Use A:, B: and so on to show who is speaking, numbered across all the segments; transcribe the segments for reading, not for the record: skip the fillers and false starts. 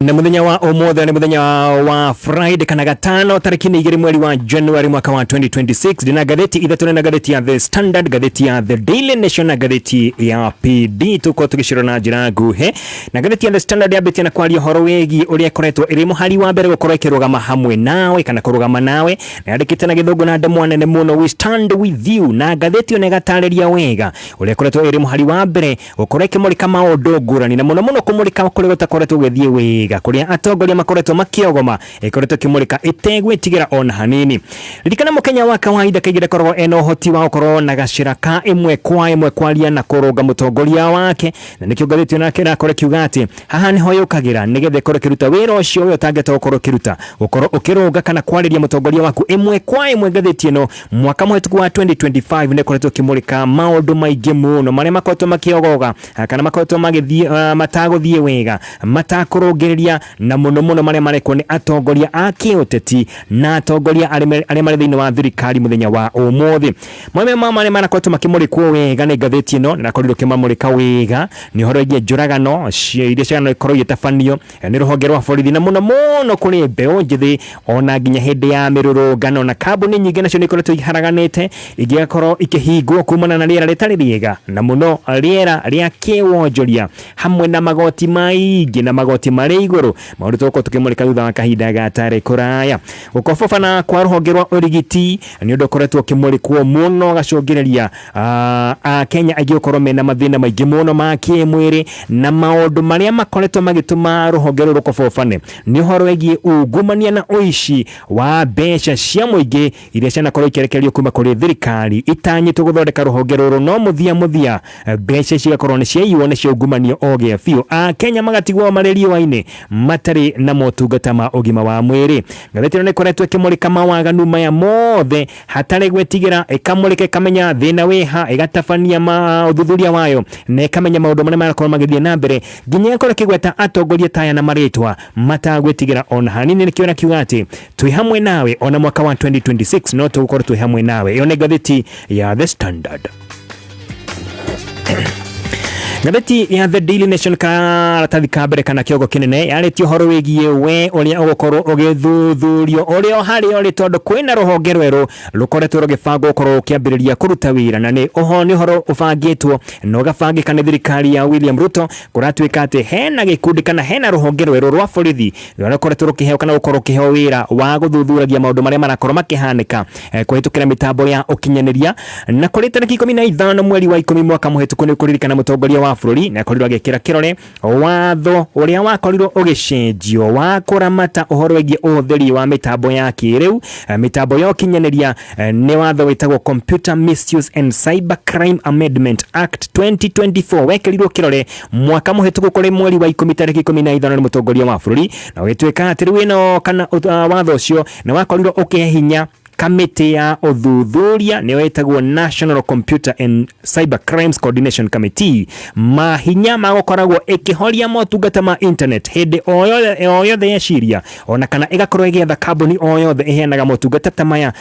A: Na muthenya wa umuthi ni muthenya wa Friday kana gatano, tariki ni 2 mweri wa January mwaka wa 2026. Ndina ngathĩti ithatũ, na ngathĩti ya The Standard, ngathĩti ya The Daily Nation na ngathĩti ya PD. Tukorwo tũgĩcirora na njĩra nguhĩ, na ngathĩti ya The Standard yambĩtie na kwaria ũhoro wĩgiĩ ũrĩa ĩkoretwo ĩrĩ mũhari wa mbere gũkorwo ĩkĩrũgama hamwe nawe kana kũrũgama nawe, na yandĩkĩte na Gĩthũngũ na ndemwa nene mũno, "We stand with you." Na ngathĩti ĩyo nĩ ĩgatarĩria wega ũrĩa ĩkoretwo ĩrĩ mũhari wa mbere gũkorwo ĩkĩmũrĩka maũndũ ngũrani, na mũno mũno kũmũrĩka kũrĩa gũtakoretwo gũgĩthiĩ wega, kũrĩa atongoria makoretwo makĩogoma. Ĩkoretwo ĩkĩmũrĩka ĩtegwĩtigĩra ona hanini. Ririkana, Mũkenya wa kawaida kaingĩ ndakoragwo ena ũhoti wa gũkorwo na gacĩra ka ĩmwe kwa ĩmwe kwaria na kũrũnga mũtongoria wake, na nĩkĩo ngathĩti ĩno ĩrakorwo ĩkiuga atĩ haha nĩho yũkagĩra nĩgetha ĩkorwo ĩkĩruta wĩra ũcio we ũtangĩhota gũkorwo ũkĩruta, gũkorwo ũkĩrũnga kana kwarĩria mũtongoria waku ĩmwe kwa ĩmwe. Ngathĩti ĩno mwaka mũhĩtũku wa 2025 nĩ ĩkoretwo ĩkĩmũrĩka maũndũ maingĩ mũno marĩa makoretwo makĩogoga kana makoretwo magĩthiĩ matagũthiĩ wega, matakũrũngĩrĩria, na mũno mũno marĩa marekwo nĩ atongoria a kĩũteti na atongoria arĩa marĩ thĩinĩ wa thirikari mũthenya wa ũmũthĩ. Mamwe ma marĩa marakoretwo makĩmũrĩkwo wega nĩ ngathĩti ĩno, nĩrakorirwo ĩkĩmamũrĩka wega, nĩ ũhoro wĩgiĩ njũragano iria cianakorwo igĩtabanio nĩ rũhonge rwa borithi, na mũno mũno kũrĩ mbeũ njĩthĩ, ona nginya hĩndĩ ya mĩrũrũngano. Na kambuni nyingĩ nacio nĩ ikoretwo iharaganĩte, ingĩgakorwo ikĩhingwo kumana na rĩera rĩtarĩ rĩega, na mũno rĩera rĩa kĩwonjoria, hamwe na magoti maingĩ na magoti marĩ igũrũ, maũndũ tũgũkorwo tũkĩmũrĩka thutha wa kahinda gatarĩ kũraya. Gũkobobana kwa rũhonge rwa ũrigiti nĩ ũndũ ũkoretwo ũkĩmũrĩkwo mũno, gacũngĩrĩria Akenya aingĩ gũkorwo mena mathĩna maingĩ mũno ma kĩmwĩrĩ, na maũndũ marĩa makoretwo magĩtũma rũhonge rũrũ rũkobobane nĩ ũhoro wĩgiĩ ungumania na ũici wa mbeca cia mũingĩ iria cianakorwo ikĩrekererio kuma kũrĩ thirikari itanyĩtwo gũthondeka rũhonge rũrũ, no mũthia mũthia mbeca cigakorwo nĩ ciaiywo, nĩ ciaungumanio ogĩa biũ, Akenya magatigwo marĩ riũa-inĩ matarĩ na motungata ma ũgima wa mwĩrĩ. Ngathĩti ĩno nĩ ĩkoretwo ĩkĩmũrĩka mawaganu maya mothe hatarĩ gwĩtigĩra, ĩkamũrĩka, ĩkamenya thĩna wĩha, ĩgatabania ma ũthuthuria wayo na ĩkamenya maũndũ marĩa marakorwo magĩthiĩ na mbere, nginya ĩgakorwo ĩkĩgweta atongoria taya na marĩtwa matagwĩtigĩra ona hanini. Nĩkĩo nakiuga atĩ twĩ hamwe nawe, ona mwaka wa 2026 no tũgũkorwo twĩ hamwe nawe. Ĩyo nĩ ngathĩti ya The Standard. Ngathĩti ya The Daily Nation, karatathi ka mbere kana kĩongo kĩnene, yarĩtie ũhoro wĩgiĩ we ũrĩa ũgũkorwo ũgĩthuthurio ũrĩa harĩa ũrĩ, tondũ kwĩna rũhonge rwerũ rũkoretwo rũgĩbangwo gũkorwo rũkĩambĩrĩria kũruta wĩra, na nĩ ũho nĩ ũhoro ũbangĩtwo na ũgabangĩka nĩ thirikari ya William Ruto. Kũratuĩka atĩ hena gĩkundi kana hena rũhonge rwerũ rwa borithi rũrĩa rũkoretwo rũkĩheo kana gũkorwo rũkĩheo wĩra wa gũthuthuragia maũndũ marĩa marakorwo makĩhanĩka kũhĩtũkĩra mĩtambo ya ũkinyanĩria. Na kũrĩ tarĩki 15 mweri wa 10 mwaka mũhĩtũku, nĩ kũririkana mũtongoria wa bũrũri nĩ akorirwo agĩkĩra kĩrore watho ũrĩa wakorirwo ũgĩcenjio wa kũramata ũhoro wĩgiĩ ũhũthĩri wa mĩtambo ya kĩrĩu, mĩtambo ya ũkinyanĩria. Nĩ watho wĩtagwo Computer Misuse and Cyber Crime Amendment Act 2024, wekĩrirwo kĩrore mwaka mũhĩtũku kũrĩ mweri wa 10 tarĩki 15 nĩ mũtongoria wa bũrũri, na ũgĩtuĩka atĩ rĩu ĩno kana watho ũcio nĩ wakorirwo ũkĩhe hinya kamĩtĩ ya ũthuthuria, nĩyo ĩtagwo National Computer and Cyber Crimes Coordination Committee, mahinya ma gũkoragwo ĩkĩhoria motungata ma internet hĩndĩ o yothe o yothe yeciria, ona kana ĩgakorwo ĩgĩetha kambuni o yothe ĩheanaga motungata ta maya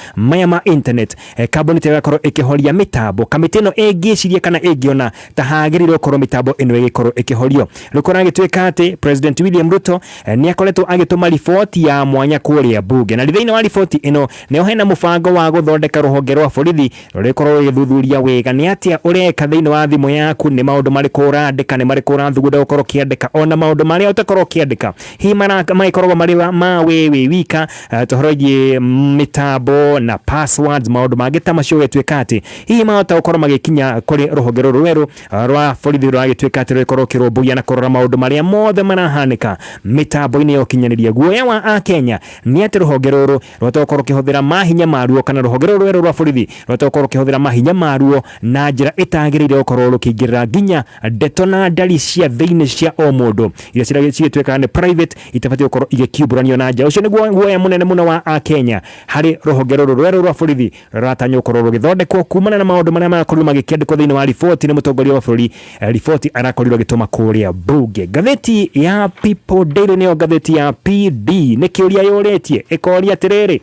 A: ma internet. Kambuni ta ĩgakorwo ĩkĩhoria mĩtambo kamĩtĩ ĩno ĩngĩciria kana ĩngĩona ta hagĩrĩire gũkorwo mĩtambo ĩno ĩgĩkorwo ĩkĩhorio. Rĩu kũragĩtuĩka atĩ President William Ruto nĩ akoretwo agĩtũma riboti ya mwanya kũrĩa bunge, na thĩinĩ wa riboti ĩno nĩho hena mũbango wa gũthondeka rũhonge rwa borithi rũrĩkorwo rũgĩthuthuria wega nĩ atĩa ũreka thĩinĩ wa thimũ yaku, nĩ maũndũ marĩkũ ũrandĩka, nĩ marĩkũ ũrathugunda gũkorwo ũkĩandĩka, ona maũndũ marĩa ũtakorwo ũkĩandĩka hihi magĩkoragwo marĩ ma we wĩ wika, tũhoro wĩgiĩ mĩtambo na passwords, maũndũ mangĩ ta macio, ũgĩtuĩka atĩ hihi mahota gũkorwo magĩkinya kũrĩ rũhonge rũrũ rwerũ rwa borithi rũragĩtuĩka atĩ rũgĩkorwo rũkĩrũmbũiya na kũrora maũndũ marĩa mothe marahanĩka mĩtambo-inĩ ya ũkinyanĩria. Guoya wa Akenya nĩ atĩ rũhonge rũrũ rwahota gũkorwo rũkĩhũthĩra mahinya maruo, kana rũhonge rũrũ rwerũ rwa borithi rwahota gũkorwo rũkĩhũthĩra mahinya maruo na njĩra ĩtagĩrĩire, gũkorwo rũkĩingĩrĩra nginya ndeto na ndari cia thĩinĩ cia o mũndũ iria cigĩtuĩkaga nĩ private, itabatiĩ gũkorwo igĩkiumbũranio na nja. Ũcio nĩguo guoya mũnene mũno wa Akenya harĩ rũhonge rũrũ rwerũ rwa borithi rũratanywo gũkorwo rũgĩthondekwo kumana na maũndũ marĩa marakorirwo magĩkĩandĩkwo thĩinĩ wa riboti nĩ mũtongoria wa bũrũri, riboti arakorirwo agĩtũma kũrĩa bunge. Ngathĩti ya People Daily, nĩyo ngathĩti ya PD, nĩ kĩũria yũrĩtie, ĩkoria atĩrĩrĩ,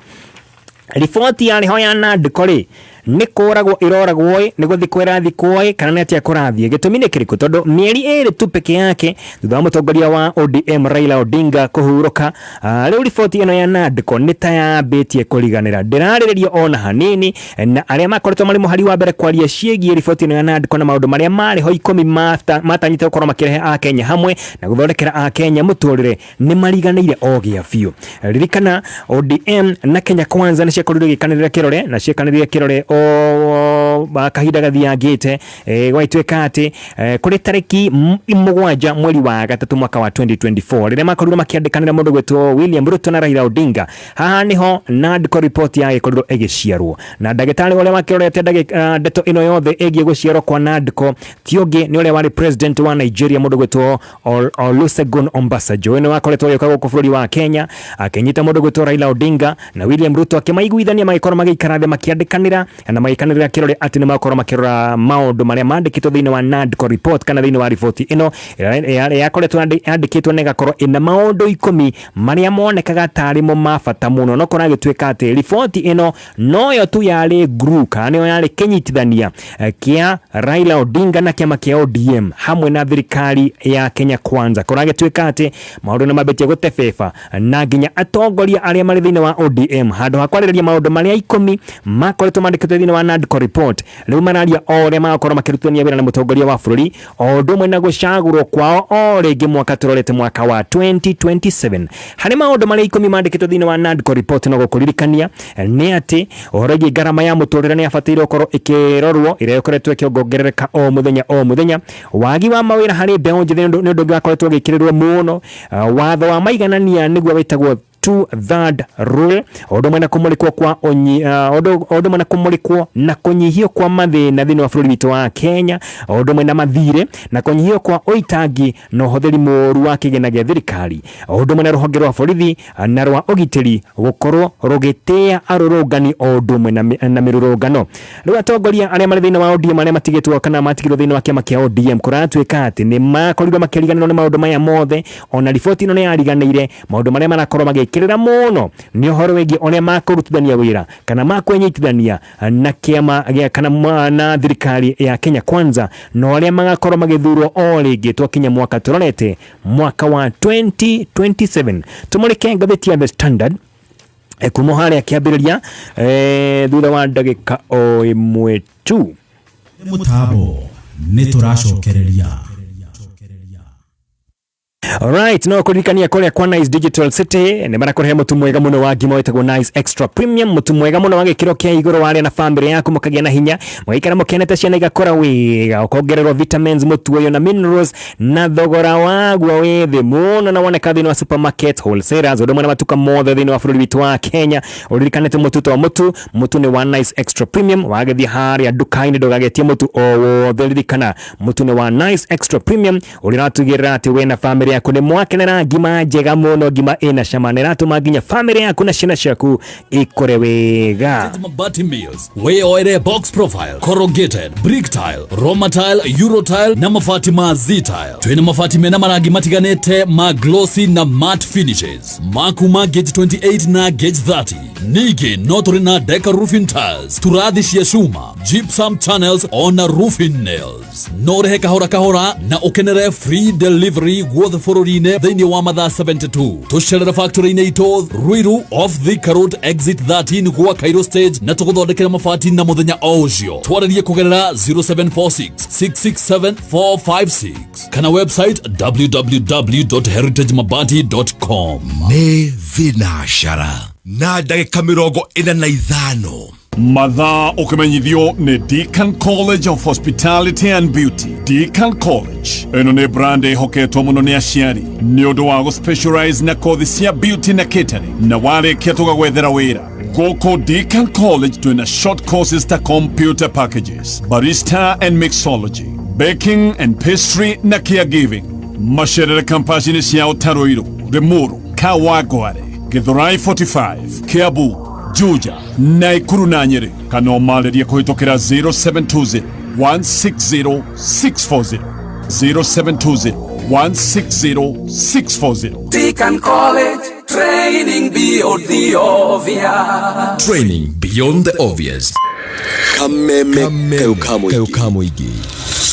A: riboti yarĩ ho ya NADCO rĩ, Nĩ kũragwo ĩroragwo ĩ, nĩ gũthikwo ĩrathikwo ĩ, kana nĩ atĩa kũrathiĩ? Gĩtũmi nĩ kĩrĩkũ? Tondũ mĩeri 2 tu peke yake thutha wa mũtongoria wa ODM Raila Odinga kũhurũka, rĩu riboti ĩno ya NADCO nĩ ta yambĩtie kũriganĩra, ndĩrarĩrĩrio ona hanini, na arĩa makoretwo marĩ mũhari wa mbere kwaria ciĩgiĩ riboti ĩno ya NADCO na maũndũ marĩa marĩ ho 10 matanyĩte gũkorwo makĩrehe Akenya hamwe na gũthondekera Akenya mũtũrĩre nĩ mariganĩire o gĩa biũ. Ririkana ODM na Kenya Kwanza nĩ ciakorirwo igĩkanĩrĩra kĩrore, na ciakanĩrĩra kĩrore o kahinda gathiangĩte, gwagĩtuĩka atĩ kũrĩ tarĩki 7 mweri wa 3 mwaka wa 2024 rĩrĩa makorirwo makĩandĩkanĩra mũndũ gwĩtwo William Ruto na Raila Odinga. Haha nĩho NADCO report yagĩkorirwo ĩgĩciarwo, na ndagĩtarĩ ũrĩa wakĩrorete ndeto ĩno yothe ĩgiĩ gũciarwo kwa NADCO ti ũngĩ nĩ ũrĩa warĩ president wa Nigeria mũndũ gwĩtwo Olusegun Obasanjo. Ũyũ nĩ wakoretwo agĩũka gũkũ bũrũri wa Kenya akĩnyita mũndũ gwĩtwo Raila Odinga na William Ruto, akĩmaiguithania magĩkorwo magĩikara thĩ makĩandĩkanĩra na magĩkanĩrĩra kĩrore atĩ nĩ makorwo makĩrora maũndũ marĩa mandĩkĩtwo thĩinĩ wa NADCO report, kana thĩinĩ wa riboti ĩno ĩrĩa yakoretwo yandĩkĩtwo na ĩgakorwo ĩna maũndũ 10 marĩa monekaga tarĩ mo ma bata mũno. No kũragĩtuĩka atĩ riboti ĩno noyo tu yarĩ glue, kana nĩyo yarĩ kĩnyitithania kĩa Raila Odinga na kĩama kĩa ODM hamwe na thirikari ya Kenya Kwanza. Kũragĩtuĩka atĩ maũndũ nĩ mambĩtie gũtebeba, na nginya atongoria arĩa marĩ thĩinĩ wa ODM handũ ha kwarĩrĩria maũndũ marĩa 10 makoretwo mandĩkĩtwo thĩinĩ wa NADCO report, rĩu mararia o ũrĩa magakorwo makĩrutithania wĩra na mũtongoria wa bũrũri, o ũndũ ũmwe na gũcagũrwo kwao o rĩngĩ mwaka tũrorete mwaka wa 2027. Harĩ maũndũ marĩa 10 mandĩkĩtwo thĩinĩ wa NADCO report, no gũkũririkania nĩ atĩ ũhoro wĩgiĩ ngarama ya mũtũrĩre nĩ yabataire gũkorwo ĩkĩrorwo, ĩrĩa ĩkoretwo ĩkĩongerereka o mũthenya o mũthenya. Wagi wa mawĩra harĩ mbeũ njĩthĩ nĩ ũndũ ũngĩ wakoretwo ũgĩkĩrĩrwo mũno. Watho wa maiganania nĩguo wĩtagwo two-third rule, o ũndũ ũmwe na kũmũrĩkwo kwa ũndũ ũmwe na kũmũrĩkwo na kũnyihio kwa mathĩna thĩinĩ wa bũrũri witũ wa Kenya, o ũndũ ũmwe na mathirĩ na kũnyihio kwa ũitangi na ũhũthĩri mũru wa kĩgĩna gĩa thirikari, o ũndũ ũmwe na rũhonge rwa borithi na rwa ũgitĩri gũkorwo rũgĩtĩa arũrũngani o ũndũ ũmwe na mĩrũrũngano. Rĩu atongoria arĩa marĩ thĩinĩ wa ODM arĩa matigĩtwo kana matigirwo thĩinĩ wa kĩama kĩa ODM, kũratuĩka atĩ nĩ makorirwo makĩriganĩrwo nĩ maũndũ maya mothe. Ona riboti ĩno nĩ yariganĩire. Maũndũ marĩa marakorwo magĩkĩrĩra mũno nĩ ũhoro wĩgiĩ ũrĩa makũrutithania wĩra kana makwĩnyitithania na kĩama gĩa kana na thirikari ya Kenya Kwanza, na ũrĩa magakorwo magĩthurwo o rĩngĩ twakinya mwaka tũrorete mwaka wa 2027. Tũmũrĩke ngathĩti ya The Standard kuma harĩa kĩambĩrĩria, thutha wa ndagĩka o 1 tu.
B: Mũtambo nĩ tũracokereria.
A: Alright, no kũririkania kũrĩa kwa Nice Digital City nĩ marakũrehe mũtu mwega mũno wa ngima wĩtagwo Nice Extra Premium, mũtu mwega mũno wa gĩkĩro kĩa igũrũ, warĩa na family yaku mũkagĩa na hinya, mũgaikara mũkenete, ciana igakũra wega, ũkongererwo vitamins mũtu ũyũ na minerals, na thogora waguo wĩ thĩ mũno, na woneka thĩinĩ wa supermarket, wholesalers, ũndũ ũmwe na matuka mothe thĩinĩ wa bũrũri witũ wa Kenya. Ũririkanĩte mũtu to mũtu, mũtu nĩ wa Nice Extra Premium. Wagĩthiĩ harĩa nduka-inĩ ndũgagetie mũtu o wothe, ririkana mũtu nĩ wa Nice Extra Premium, ũrĩa ũratugĩrĩra atĩ we na family yaku nĩ mwakenera ngima njega mũno, ngima ĩna cama na ĩratũma nginya family yaku na ciana ciaku ikũre wega.
B: Mabati Mills wĩyoere box profile, corrugated, brick tile, Roma tile, Euro tile na mabati ma Z tile. Twĩna mabati mena marangi matiganĩte ma glossy na matte finishes, makuma gauge 28 na gauge 30. Ningĩ no tũrĩ na deca roofing tiles, turathi cia cuma, gypsum channels ona roofing nails. No ũrĩhe kahora kahora na ũkenere free delivery guothe bũrũri-inĩ thĩinĩ wa mathaa 72. Tũcerere factory-inĩ itũ Ruiru, off Thika Road, exit 13 gwa Cairo stage, na tũgũthondekera mabati na mũthenya o ũcio. Twarĩrie kũgerera 0746 667 456 kana website www.heritagemabati.com.
C: Nĩ thinacara na ndagĩka 45.
D: Mathaa ũkĩmenyithio nĩ Deacon College of Hospitality and Beauty. Deacon College ĩno nĩ brand ĩhoketwo mũno nĩ aciari nĩ ũndũ wa gũspecialize na kothi cia beauty na catering, na warĩkia tũgagwethera wĩra. Gũkũ Deacon College twĩna short courses ta computer packages, barista and mixology, baking and pastry na caregiving. Macerere kampasi-inĩ ciao ta Ruiru, Limuru, Kawangware, Githurai 45, Kiambu, Juja, Naikuru na Nyeri, kana ũmarĩrie kũhĩtũkĩra 0720 160 640, 0720 160 640.
E: Deacon College, training beyond the obvious.
B: Training beyond the obvious.
C: Kameme kayo ka mũingĩ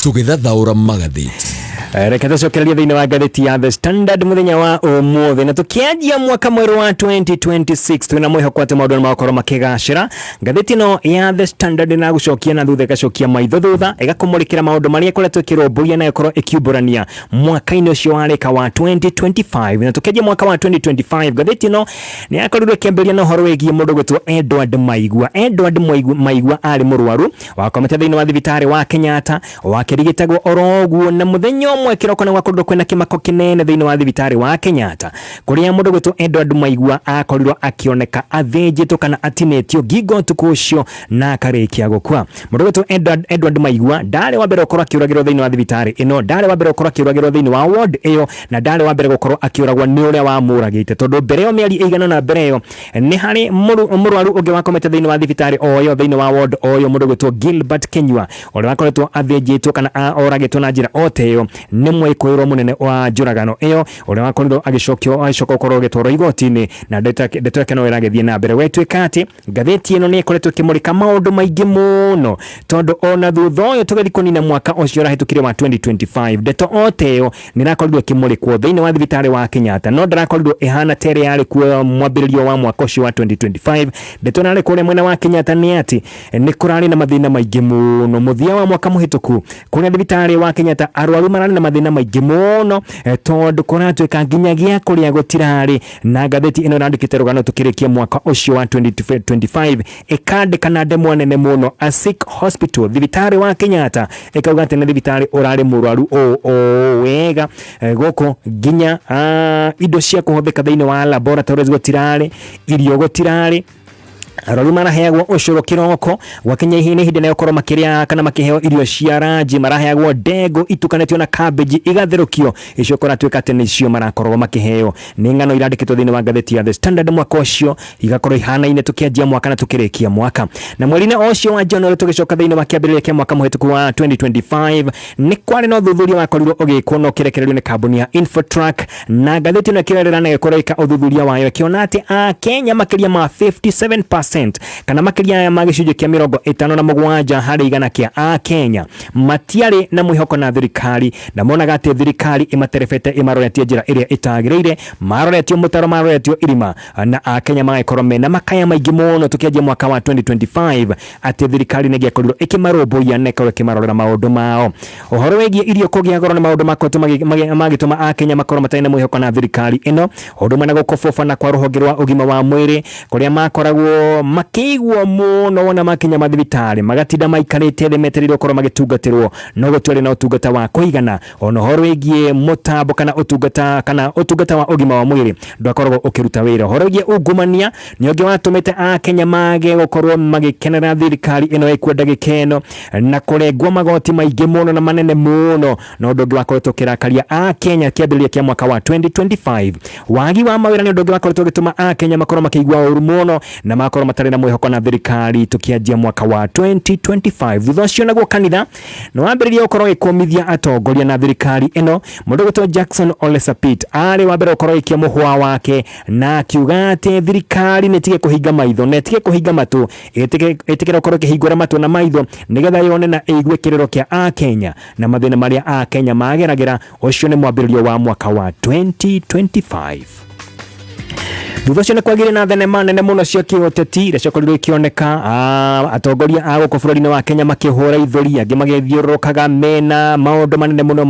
C: tũgĩthathaũra magathĩti.
A: Reke tũcokererie thĩinĩ wa ngathĩti ya The Standard mũthenya wa ũmũthĩ, na tũkĩanjia mwaka mwerũ wa 2026 twĩna mwĩhoko atĩ maũndũ nĩ magakorwo makĩgacĩra. Ngathĩti ĩno ya The Standard ĩragũcokia na thutha, ĩgacokia maitho thutha, ĩgakũmũrĩkĩra maũndũ marĩa ĩkoretwo ĩkĩrũmbũiya na ĩgakorwo ĩkiumbũrania mwaka-inĩ ũcio warĩka wa 2025. Na tũkĩanjia mwaka wa 2025, ngathĩti ĩno nĩ yakorirwo ĩkĩambĩrĩria na ũhoro wĩgiĩ mũndũ gwĩtwo Edward Maigua. Edward Maigua arĩ mũrwaru wakomete thĩinĩ wa thibitarĩ wa Kenyatta, wakĩrigitagwo oro ũguo, na mũthenya ũmwe kĩroko nĩ gwakorirwo kwĩna kĩmako kĩnene thĩinĩ wa thibitarĩ wa Kenyatta, kũrĩa mũndũ gwĩtwo Edward Maigua akorirwo akĩoneka athĩnjĩtwo kana atinĩtio ngingo ũtukũ ũcio na akarĩkia gũkua. Mũndũ gwĩtwo Edward Maigua ndarĩ wa mbere gũkorwo akĩũragĩrwo thĩinĩ wa thibitarĩ ĩno, ndarĩ wa mbere gũkorwo akĩũragĩrwo thĩinĩ wa ward ĩyo, na ndarĩ wa mbere gũkorwo akĩũragwo nĩ ũrĩa wamũragĩte, tondũ mbere ĩyo mĩeri ĩigana na mbere ĩyo nĩ harĩ mũrwaru ũngĩ wakomete thĩinĩ wa thibitarĩ o ĩyo, thĩinĩ wa ward o ĩyo, mũndũ gwĩtwo Gilbert Kenyua, ũrĩa wakoretwo athĩnjĩtwo kana oragĩtwo na njĩra o ta ĩyo nĩ mwĩkũĩrwo mũnene wa njũragano ĩyo, ũrĩa wakorirwo agĩcokio agĩcoka gũkorwo agĩtwarwo igoti-inĩ, na ndeto yake no ĩragĩthiĩ na mbere. Gwĩtuĩka atĩ ngathĩti ĩno nĩ ĩkoretwo ĩkĩmũrĩka maũndũ maingĩ mũno, tondũ ona thutha ũyũ tũgĩthiĩ kũnina mwaka ũcio ũrahĩtũkire wa 2025, ndeto o ta ĩyo nĩ ĩrakorirwo ĩkĩmũrĩkwo thĩinĩ wa thibitarĩ wa Kenyatta, no ndĩrakorirwo ĩhana ta ĩrĩa yarĩ kuo mwambĩrĩrio wa mwaka ũcio wa 2025. Ndeto ĩrarĩ kũrĩa mwena wa Kenyatta nĩ atĩ nĩ kũrarĩ na mathĩna maingĩ mũno mũthia wa mwaka mũhĩtũku kũrĩa thibitarĩ wa Kenyatta. Arwaru mararĩ na mathĩna maingĩ mũno, tondũ kũratuĩka nginya gĩa kũrĩa gũtirarĩ. Na ngathĩti ĩno ĩrandĩkĩte rũgano tũkĩrĩkia mwaka ũcio wa 2025, ĩkandĩka na ndemwa nene mũno, "A Sick Hospital", thibitarĩ wa Kenyatta, ĩkauga atĩ nĩ thibitarĩ ũrarĩ mũrwaru ũũ ũũ wega. Gũkũ nginya indo cia kũhũthĩka thĩinĩ wa laboratories gũtirarĩ, irio gũtirarĩ, arwaru maraheagwo ũcũrũ kĩroko, gwakinya ihinda ihinda nĩ gũkorwo makĩrĩa kana makĩheo irio cia ranji, maraheagwo ndengũ itukanĩtio na cabbage igatherũkio, icio kũratuĩka atĩ nĩcio marakorwo makĩheo. Nĩ ng'ano irandĩkĩtwo thĩinĩ wa ngathĩti ya The Standard mwaka ũcio, igakorwo ihanaine tũkĩanjia mwaka na tũkĩrĩkia mwaka. Na mweri-inĩ o ũcio wa January, tũgĩcoka thĩinĩ wa kĩambĩrĩria kĩa mwaka mũhĩtũku wa 2025, nĩ kwarĩ na ũthuthuria wakorirwo ũgĩkwo na ũkĩrekererio nĩ kambuni ya Infotrack, na ngathĩti ĩno ĩkĩrerera na ĩgĩkorwo ĩka ũthuthuria wayo, ĩkĩona atĩ Akenya makĩria ma 57%, kana makĩria ma gĩcunjĩ kĩa 57 harĩ igana kĩa Akenya, matiarĩ na mwĩhoko na thirikari, na monaga atĩ thirikari ĩmaterebete, ĩmaroretie njĩra ĩrĩa ĩtagĩrĩire, maroretio mũtaro, maroretio irima, na Akenya magagĩkorwo mena makaya maingĩ mũno tũkĩanjia mwaka wa 2025 atĩ thirikari nĩ ĩngĩakorirwo ĩkĩmarũmbũiya na ĩkorwo ĩkĩmarorera maũndũ mao. Ũhoro wĩgiĩ irio kũgĩa goro nĩ maũndũ makoretwo magĩtũma Akenya makorwo matarĩ na mwĩhoko na thirikari ĩno, ũndũ ũmwe na gũkobobana kwa rũhonge rwa ũgima wa mwĩrĩ, kũrĩa makoragwo makĩigwo mũno wona makinya mathibitarĩ, magatinda maikarĩte thĩ metereire gũkorwo magĩtungatĩrwo, no gũtiarĩ na ũtungata wa kũigana. Ona ũhoro wĩgiĩ mũtambo kana ũtungata wa ũgima wa mwĩrĩ ndwakoragwo ũkĩruta wĩra. Ũhoro wĩgiĩ ungumania nĩ ũngĩ watũmĩte Akenya mage gũkorwo magĩkenera thirikari ĩno ĩkuo ndagĩka ĩno, na kũrengwo magoti maingĩ mũno na manene mũno na ũndũ ũngĩ wakoretwo ũkĩrakaria Akenya kĩambĩrĩria kĩa mwaka wa 2025. Wagi wa mawĩra nĩ ũndũ ũngĩ wakoretwo ũgĩtũma Akenya makorwo makĩigua ũru mũno na makorwo matarĩ na mwĩhoko na thirikari tũkĩanjia mwaka wa 2025. Thutha ũcio naguo kanitha nĩ wambĩrĩria gũkorwo gĩkũmithia atongoria na thirikari ĩno. Mũndũ gwĩtwo Jackson Ole Sapit arĩ wa mbere gũkorwo gĩkia mũhwa wake na akiuga atĩ thirikari nĩ ĩtige kũhinga maitho na ĩtige kũhinga matũ, ĩtĩkĩre gũkorwo ĩkĩhingũra matũ na maitho nĩgetha yone na ĩigue kĩrĩro kĩa Akenya na mathĩna marĩa Akenya mageragĩra. Ũcio nĩ mwambĩrĩrio wa mwaka wa 2025. Thutha ũcio nĩ kwagĩire na thenema nene mũno cia kĩũteti iria ciakorirwo ikĩoneka, atongoria a gũkũ bũrũri-inĩ wa Kenya makĩhũra ithũri, angĩ magĩthiũrũrũkaga mena maũndũ manene mũno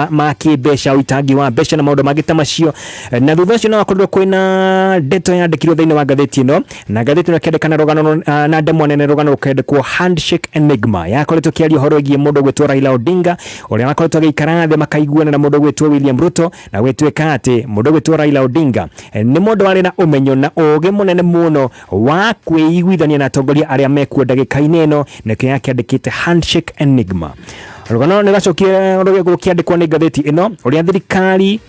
A: ma kĩmbeca, ũitangi wa mbeca na maũndũ mangĩ ta macio. Na thutha ũcio no gwakorirwo kwĩna ndeto yandĩkirwo thĩinĩ wa ngathĩti ĩno, na ngathĩti ĩno ĩkĩandĩka na rũgano na ndemwa nene, rũgano rũkĩandĩkwo "Handshake Enigma". Yakoretwo ĩkĩaria ũhoro wĩgiĩ mũndũ gwĩtwo Raila Odinga, ũrĩa wakoretwo agĩikara thĩ makaiguana na mũndũ gwĩtwo William Ruto, na gwĩtuĩka atĩ mũndũ gwĩtwo Raila Odinga nĩ mũndũ warĩ na ũmenyo na ũgĩ mũnene mũno wa kwĩiguithania na atongoria arĩa mekuo ndagĩka-inĩ ĩno, nĩkĩo yakĩandĩkĩte "Handshake Enigma". Rũgano nĩ rwacokire rũkĩandĩkwo nĩ ngathĩti ĩno ũrĩa thirikari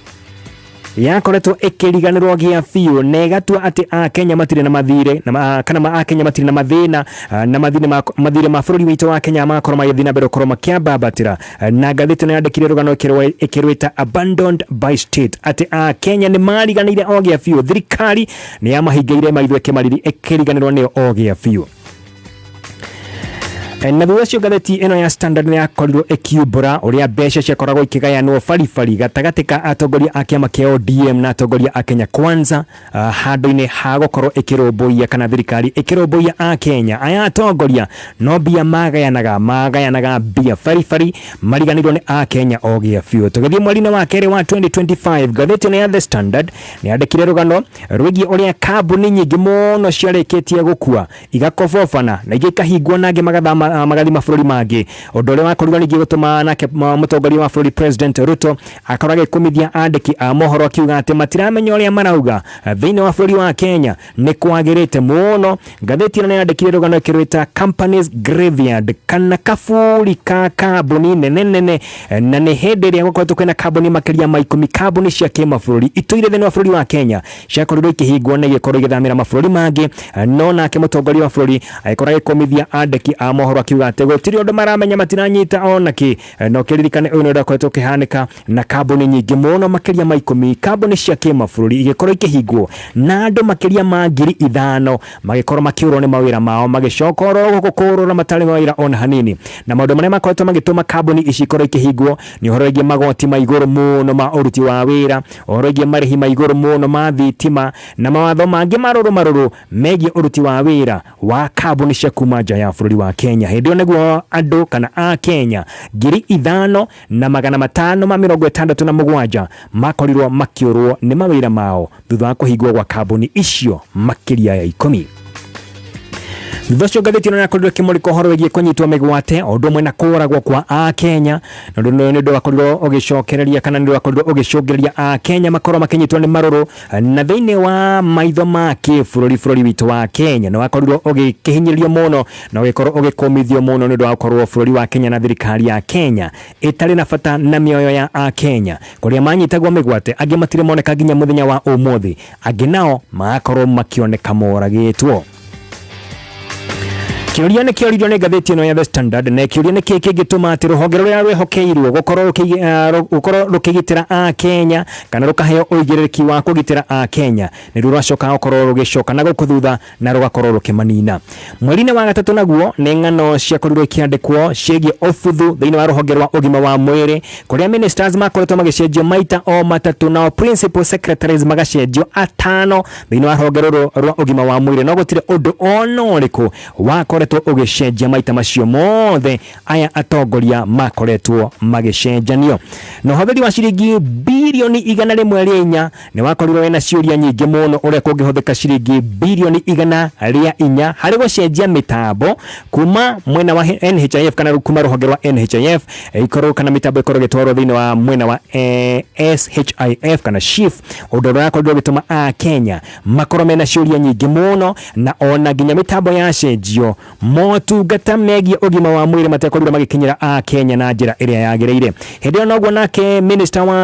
A: yakoretwo ĩkĩriganĩrwo gĩa biũ na ĩgatua atĩ Akenya matirĩ na mathirĩ kana Akenya matirĩ na mathĩna, na mathirĩ ma bũrũri witũ wa Kenya magakorwo magĩthiĩ na mbere gũkorwo makĩambambatĩra. Na ngathĩti ĩno yandĩkire rũgano ĩkĩrwĩta "Abandoned by State", atĩ Akenya nĩ mariganĩire o gĩa biũ, thirikari nĩ yamahingĩire maitho ĩkĩriganĩrwo nĩo o gĩa biũ. Na thutha ũcio ngathĩti ĩno ya Standard nĩ yakorirwo ĩkiumbũra ũrĩa mbeca ciakoragwo ikĩgayanwo baribari gatagatĩ ka atongoria a kĩama kĩa ODM na atongoria a Kenya Kwanza, handũ-inĩ ha gũkorwo ĩkĩrũmbũiya kana thirikari ĩkĩrũmbũiya a Kenya. Aya atongoria no mbia magayanaga, magayanaga mbia baribari, mariganĩirwo nĩ a Kenya o gĩa biũ. Tũgĩthiĩ mweri-inĩ wa kerĩ wa 2025, ngathĩti ĩno ya The Standard nĩ yandĩkire rũgano rwĩgiĩ ũrĩa kambuni nyingĩ mũno ciarĩkĩtie gũkua, igakobobana na ingĩ ikahingwo na angĩ magathama, magathiĩ mabũrũri mangĩ, ũndũ ũrĩa wakorirwo ningĩ gũtũma nake mũtongoria wa bũrũri President Ruto akorwo agĩkũmithia andĩki a mohoro akiuga atĩ matiramenya ũrĩa marauga thĩinĩ wa bũrũri wa Kenya nĩ kwagĩrĩte mũno. Ngathĩti ĩno nĩ yandĩkire rũgano ĩkĩrwĩta Companies Graveyard, kana kaburi ka kambuni nene nene, na nĩ hĩndĩ ĩrĩa gũkoretwo kwĩna kambuni makĩria ma 10, kambuni cia kĩmabũrũri itũire thĩinĩ wa bũrũri wa Kenya ciakorirwo ikĩhingwo na igĩkorwo igĩthamĩra mabũrũri mangĩ. No nake mũtongoria wa bũrũri agĩkorwo agĩkũmithia andĩki a mohoro akiuga atĩ gũtirĩ ũndũ maramenya, matiranyita ona kĩ. No kĩririkane ũyũ nĩ ũndũ ũkoretwo ũkĩhanĩka na kambuni nyingĩ mũno makĩria ma 10, kambuni cia kĩmabũrũri igĩkorwo ikĩhingwo na andũ makĩria ma 5,000 magĩkorwo makĩũrwo nĩ mawĩra mao, magĩcoka oro gũkũ kũrũra matarĩ mawĩra ona hanini. Na maũndũ marĩa makoretwo magĩtũma kambuni ici ikorwo ikĩhingwo nĩ ũhoro wĩgiĩ magoti ma igũrũ mũno ma ũruti wa wĩra, ũhoro wĩgiĩ marĩhi ma igũrũ mũno ma thitima na mawatho mangĩ marũrũ marũrũ megiĩ ũruti wa wĩra wa kambuni cia kuma nja ya bũrũri wa Kenya. Hĩndĩ ĩyo nĩguo andũ kana a Kenya 5,567 makorirwo makĩũrwo nĩ mawĩra mao thutha wa kũhingwo gwa kambuni icio makĩria ya 10. Thutha ũcio ngathĩti ĩno yakorirwo ĩkĩmũrĩka ũhoro wĩgiĩ kũnyitwo mĩgwate o ũndũ ũmwe na kũragwo kwa a Kenya, na ũndũ ũyũ nĩ ũndũ wakorirwo ũgĩcokereria kana nĩ ũndũ wakorirwo ũgĩcũngĩrĩria a Kenya makorwo makĩnyitwo nĩ marũrũ, na thĩinĩ wa maitho ma kĩbũrũri bũrũri witũ wa Kenya nĩ wakorirwo ũgĩkĩhinyĩrĩrio mũno na ũgĩkorwo ũgĩkũmithio mũno nĩ ũndũ wa gũkorwo bũrũri wa Kenya na thirikari ya Kenya ĩtarĩ na bata na mĩoyo ya a Kenya, kũrĩa manyitagwo mĩgwate angĩ matirĩ moneka nginya mũthenya wa ũmũthĩ, angĩ nao magakorwo makĩoneka moragĩtwo. Kĩũria nĩ kĩoririo nĩ ngathĩti ĩno ya The Standard, na kĩũria nĩ kĩĩ kĩngĩtũma atĩ rũhonge rũrĩa rwĩhokeirwo gũkorwo rũkĩgitĩra a Kenya kana rũkaheo ũigĩrĩrĩki wa kũgitĩra a Kenya nĩruo rwacoka gũkorwo rũgĩcoka na gũkũ thutha na rũgakorwo rũkĩmanina. Mweri-inĩ wa gatatũ naguo nĩ ng'ano ciakorirwo ikĩandĩkwo ciĩgiĩ ũbuthu thĩinĩ wa rũhonge rwa ũgima wa mwĩrĩ, kũrĩa ministers makoretwo magĩcenjio maita o matatũ nao principal secretaries magacenjio 5 thĩinĩ wa rũhonge rũrũ rwa ũgima wa mwĩrĩ, no gũtirĩ ũndũ ona ũrĩkũ wakoretwo ũgĩcenjia maita macio mothe aya atongoria makoretwo magĩcenjanio. Na ũhũthĩri wa ciringi birioni 104 nĩ wakorirwo wĩna ciũria nyingĩ mũno ũrĩa kũngĩhũthĩka ciringi birioni 104 harĩ gũcenjia mĩtambo kuma mwena wa NHIF kana kuma rũhonge rwa NHIF ikorwo kana mĩtambo ĩkorwo ĩgĩtwarwo thĩinĩ wa mwena wa SHIF kana SHIF, ũndũ ũrĩa wakorirwo ũgĩtũma a Kenya makorwo mena ciũria nyingĩ mũno, na ona nginya mĩtambo yacenjio motungata megiĩ ũgima wa mwĩrĩ matiakorirwo magĩkinyĩra a Kenya na njĩra ĩrĩa yagĩrĩire. Hĩndĩ ĩyo noguo nake minister wa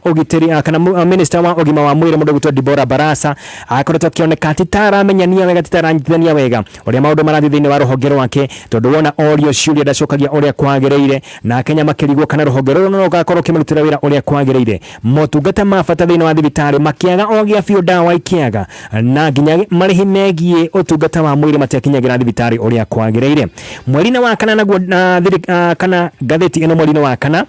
A: ũgitĩri kana minister wa ũgima wa mwĩrĩ mũndũ ũgwĩtwo Deborah Barasa akoretwo akĩoneka atĩ taramenyania wega, titaranyitithania wega ũrĩa maũndũ marathiĩ thĩinĩ wa rũhonge rwake, tondũ wona orio ciũria ndacokagia ũrĩa kwagĩrĩire, na Kenya makĩrigwo kana rũhonge rũrũ no rũgakorwo rũkĩmarutĩra wĩra ũrĩa kwagĩrĩire. Motungata ma bata thĩinĩ wa thibitarĩ makĩaga o gĩa biũ, ndawa ikĩaga, na nginya marĩhi megiĩ ũtungata wa mwĩrĩ matiakinyagĩra thibitarĩ ũrĩa kwagĩrĩire. Mweri-inĩ wa kana naguo kana ngathĩti ĩno mweri-inĩ wa kana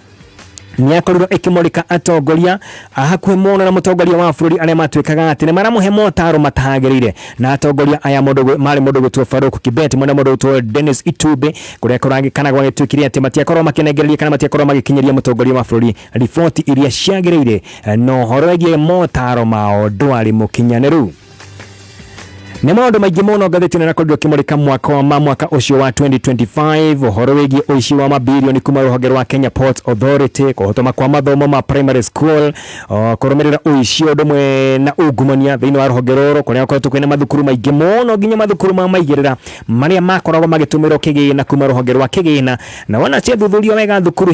A: nĩakorirwo ĩkĩmũrĩka atongoria a hakuhĩ mũno na mũtongoria wa bũrũri arĩa matuĩkaga atĩ nĩ maramũhe motaro matagĩrĩire, na atongoria aya marĩ mũndũ ũgwĩtwo Farouk Kibet mwena mũndũ ũgwĩtwo Dennis Itumbi, kũrĩa kana gwagĩtuĩkire atĩ matiakorwo makĩnengereria kana matiakorwo magĩkinyĩria mũtongoria wa bũrũri riboti iria ciagĩrĩire, na ũhoro wĩgiĩ motaro mao ndwarĩ mũkinyanĩru. Nĩ maũndũ maingĩ mũno ngathĩti ĩno ĩrakorirwo ĩkĩmũrĩka mwaka wa mwaka ũcio wa 2025, ũhoro wĩgiĩ ũici wa mabirioni kuma rũhonge rwa Kenya Ports Authority, kũhotoma kwa mathomo ma primary school, kũrũmĩrĩra ũici ũndũ ũmwe na ungumania thĩinĩ wa rũhonge rũrũ, kũrĩa gũkoretwo kwĩna mathukuru maingĩ mũno nginya mathukuru ma maigĩrĩra marĩa makoragwo magĩtũmĩrwo kĩgĩna kuma rũhonge rwa kĩgĩna, na wona ciathuthurio wega thukuru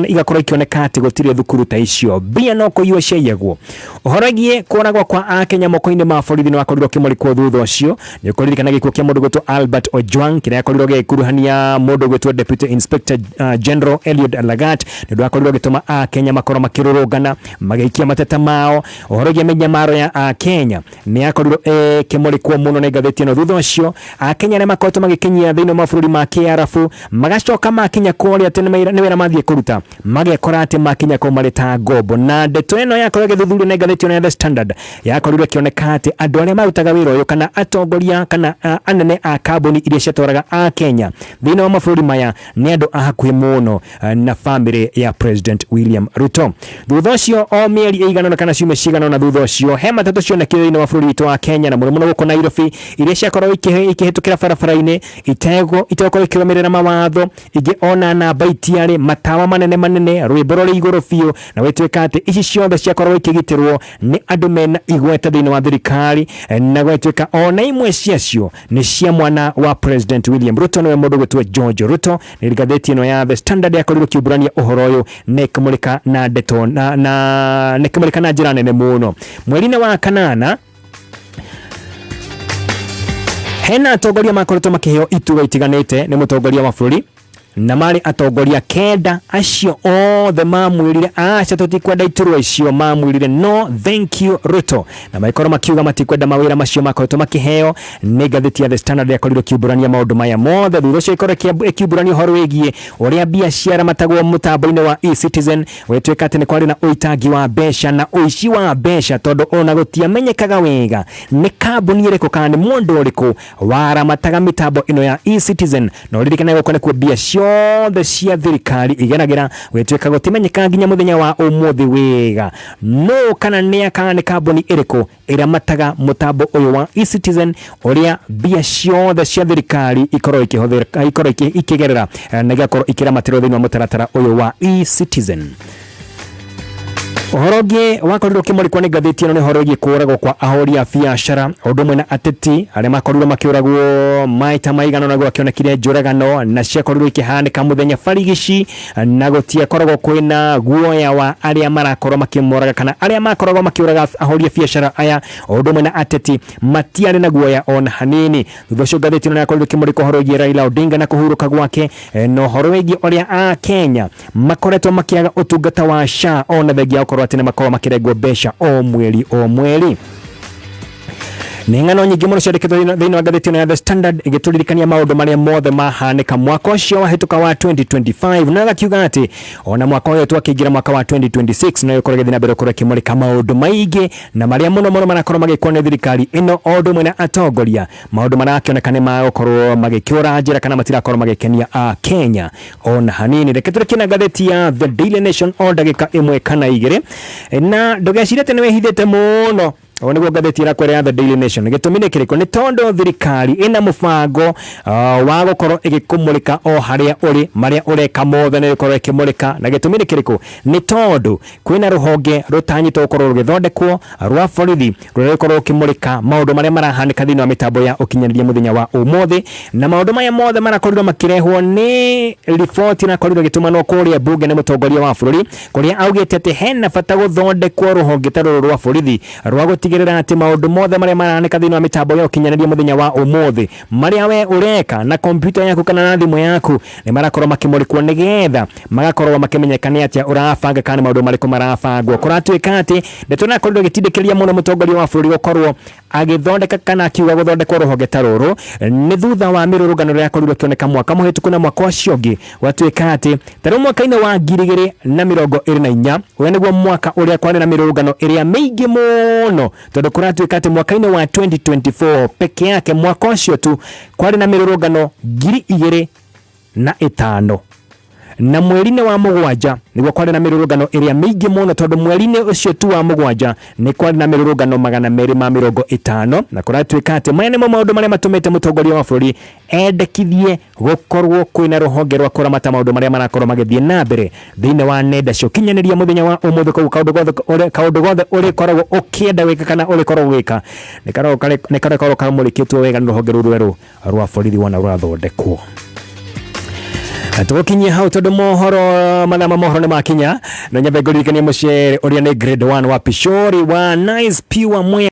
A: igakorwo ikĩoneka atĩ gũtirĩ thukuru ta icio, mbia no kũiywo ciaiyagwo. Ũhoro wĩgiĩ kũragwo kwa akenya moko-inĩ ma borithi nĩ wakorirwo ũkĩmũrĩkwo thutha ũcio. Ũcio nĩ ũkũririkana gĩkuũ kĩa mũndũ gwĩtwo Albert Ojwang, kĩrĩa akorirwo gĩgĩkuruhania mũndũ gwĩtwo Deputy Inspector General Eliud Lagat, nĩ ũndũ akorirwo agĩtũma Akenya makorwo makĩrũrũngana magĩikia mateta mao. Ũhoro wĩgiĩ mĩnyamaro ya Akenya nĩ yakorirwo ĩkĩmũrĩkwo mũno nĩ ngathĩti ĩno. Thutha ũcio Akenya arĩa makoretwo magĩkinyia thĩinĩ wa mabũrũri ma Kĩarabu magacoka makinya kũrĩa atĩ nĩ wĩra mathiĩ kũruta, magekora atĩ makinya kũu marĩ ta ngombo. Na ndeto ĩno yakorwo ĩgĩthuthurio nĩ ngathĩti ĩno ya The Standard, yakorirwo ĩkĩoneka atĩ andũ arĩa marutaga wĩra ũyũ, kana atongoria kana anene a kambuni iria ciatwaraga Akenya thĩinĩ wa mabũrũri maya, nĩ andũ a hakuhĩ mũno na famĩlĩ ya President William Ruto. Thutha ũcio, o mĩeri ĩigana ũna kana ciumia cigana ũna thutha ũcio, he matatũ cionekire thĩinĩ wa bũrũri witũ wa Kenya, na mũno mũno gũkũ Nairobi, iria ciakorwo ikĩhĩtũkĩra barabara-inĩ itegũkorwo ikĩrũmĩrĩra mawatho, ingĩ ona namba itiarĩ, matawa manene manene, rwĩmbo rũrĩ igũrũ biũ, na gwĩtuĩka atĩ ici ciothe ciakorwo ikĩgitĩrwo nĩ andũ mena igweta thĩinĩ wa thirikari, na gwĩtuĩka ona imwe ciacio nĩ cia mwana wa President William Ruto, nĩwe mũndũ gwĩtwo George Ruto. Nĩ ngathĩti ĩno ya The Standard yakorirwo ĩkiumbũrania ũhoro ũyũ na ĩkĩmũrĩka na ndeto na ĩkĩmũrĩka na njĩra nene mũno. Mweri-inĩ wa kanana, hena atongoria makoretwo makĩheo iturwa itiganĩte nĩ mũtongoria wa bũrũri, na marĩ atongoria 9. Acio othe mamwĩrire aca, tũtikwenda iturwa icio. Mamwĩrire no thank you, Ruto, na magĩkorwo makiuga matikwenda mawĩra macio makoretwo makĩheo. Nĩ ngathĩti ya The Standard yakorirwo ĩkiumbũrania maũndũ maya mothe. Thutha ũcio ĩkorwo ĩkiumbũrania ũhoro wĩgiĩ ũrĩa mbia ciaramatagwo mũtambo-inĩ wa eCitizen, gwĩtuĩka atĩ nĩ kwarĩ na ũitangi wa mbeca na ũici wa mbeca, tondũ ona gũtiamenyekaga wega nĩ kambuni ĩrĩkũ kana nĩ mũndũ ũrĩkũ waramataga mĩtambo ĩno ya eCitizen. Na ũririkane gũkũ nĩkuo mbia ciothe cia thirikari igeragĩra. Gwĩtuĩka gũtimenyekaga nginya mũthenya wa ũmũthĩ wega no kana nĩ kana nĩ kambuni ĩrĩkũ ĩramataga mũtambo ũyũ wa eCitizen, ũrĩa mbia ciothe cia thirikari ikorwo ikĩhũthĩra, ikorwo ikĩgerera na igakorwo ikĩramatĩrwo thĩinĩ wa mũtaratara ũyũ wa eCitizen. Ũhoro ũngĩ wakorirwo ũkĩmũrĩkwo nĩ ngathĩti ĩno nĩ ũhoro wĩgiĩ kũũragwo kwa ahũri a biacara o ũndũ ũmwe na ateti arĩa makorirwo makĩũragwo maita maigana ũna. Gwakĩonekire njũragano na ciakorirwo ikĩhanĩka mũthenya barigici, na gũtiakoragwo kwĩna guoya wa arĩa marakorwo makĩmoraga, kana arĩa makoragwo makĩũraga ahũri a biacara aya o ũndũ ũmwe na ateti matiarĩ na guoya ona hanini. Thutha ũcio ngathĩti ĩno yakorirwo ĩkĩmũrĩka ũhoro wĩgiĩ Raila Odinga na kũhurũka gwake, na ũhoro wĩgiĩ ũrĩa a Kenya makoretwo makĩaga ũtungata wa SHA, ona thengia gũkorwo atĩ nĩ makorwo makĩrengwo mbeca o mweri o mweri. Nĩ ng'ano nyingĩ mũno ciandĩkĩtwo thĩinĩ wa ngathĩti ĩno ya The Standard, ĩgĩtũririkania maũndũ marĩa mothe mahanĩka mwaka ũcio wahĩtũka wa 2025, na agakiuga atĩ ona mwaka ũyũ twakĩingĩra mwaka wa 2026 no ĩkorwo ĩgĩthiĩ na mbere gũkorwo ĩkĩmũrĩka maũndũ maingĩ, na marĩa mũno mũno marakorwo magĩkwo nĩ thirikari ĩno o ũndũ ũmwe na atongoria, maũndũ marakĩoneka nĩ magũkorwo magĩkĩũra njĩra kana matirakorwo magĩkenia a Kenya ona hanini. Reke tũrĩkie na ngathĩti ya The Daily Nation o ndagĩka 1 kana 2, na ndũgecirie atĩ nĩ wĩhithĩte mũno. O nĩguo ngathĩti ĩrakwĩra ya The Daily Nation. Gĩtũmi nĩ kĩrĩkũ? Nĩ tondũ thirikari ĩna mũbango wa gũkorwo ĩgĩkũmũrĩka o harĩa ũrĩ, marĩa ũreka mothe nĩ ĩkorwo ĩkĩmũrĩka. Na gĩtũmi nĩ kĩrĩkũ? Nĩ tondũ kwĩna rũhonge rũtanyĩtwo gũkorwo rũgĩthondekwo rwa borithi, rũrĩa rũkorwo rũkĩmũrĩka maũndũ marĩa marahanĩka thĩinĩ wa mĩtambo ya ũkinyanĩria mũthenya wa ũmũthĩ. Na maũndũ maya mothe marakorirwo makĩrehwo nĩ riboti ĩrakorirwo ĩgĩtũmanwo kũrĩa mbunge nĩ mũtongoria wa bũrũri, kũrĩa augĩte atĩ hena bata gũthondekwo rũhonge ta rũrũ rwa borithi rwa gũtigĩrĩra atĩ maũndũ mothe marĩa marahanĩka thĩinĩ wa mĩtambo ya ũkinyanĩria mũthenya wa ũmũthĩ, marĩa we ũreka na kompiuta yaku kana na thimũ yaku, nĩ marakorwo makĩmũrĩkwo, nĩgetha magakorwo makĩmenyeka nĩ atĩa ũrabanga kana nĩ maũndũ marĩkũ marabangwo. Kũratuĩka atĩ ndeto ĩrakorirwo ĩgĩtindĩkĩrĩria mũno mũtongoria wa bũrũri gũkorwo agĩthondeka kana akiuga gũthondekwo rũhonge ta rũrũ nĩ thutha wa mĩrũrũngano ĩrĩa yakorirwo ĩkĩoneka mwaka mũhĩtũku na mwaka ũcio ũngĩ. Gwatuĩka atĩ ta rĩu mwaka-inĩ wa 2024, ũyũ nĩguo mwaka ũrĩa kwarĩ na mĩrũrũngano ĩrĩa mĩingĩ mũno, tondũ kũratuĩka atĩ mwaka-inĩ wa 2024 peke yake, mwaka ũcio tu, kwarĩ na mĩrũrũngano 2005. Na mweri-inĩ wa mũgwanja nĩguo kwarĩ na mĩrũrũngano ĩrĩa mĩingĩ mũno, tondũ mweri-inĩ ũcio tu wa mũgwanja nĩ kwarĩ na mĩrũrũngano 250. Na kũratuĩka atĩ maya nĩmo maũndũ marĩa matũmĩte mũtongoria wa bũrũri endekithie gũkorwo kwĩna rũhonge rwa kũramata maũndũ marĩa marakorwo magĩthiĩ na mbere thĩinĩ wa nenda cia ũkinyanĩria mũthenya wa ũmũthĩ. Koguo kaũndũ gothe ũrĩkoragwo ũkĩenda gwĩka kana ũrĩkoragwo ũgĩka nĩ karĩkorwo kamũrĩkĩtwo wega nĩ rũhonge rũu rwerũ rwa borithi wona rũrathondekwo. Tũgũkinyia hau tondũ mohoro, mathaa ma mohoro nĩ makinya, na nyambe ngũririkanie mũcere ũrĩa nĩ grade 1 wa Pishori wa Nice Pure Mwea.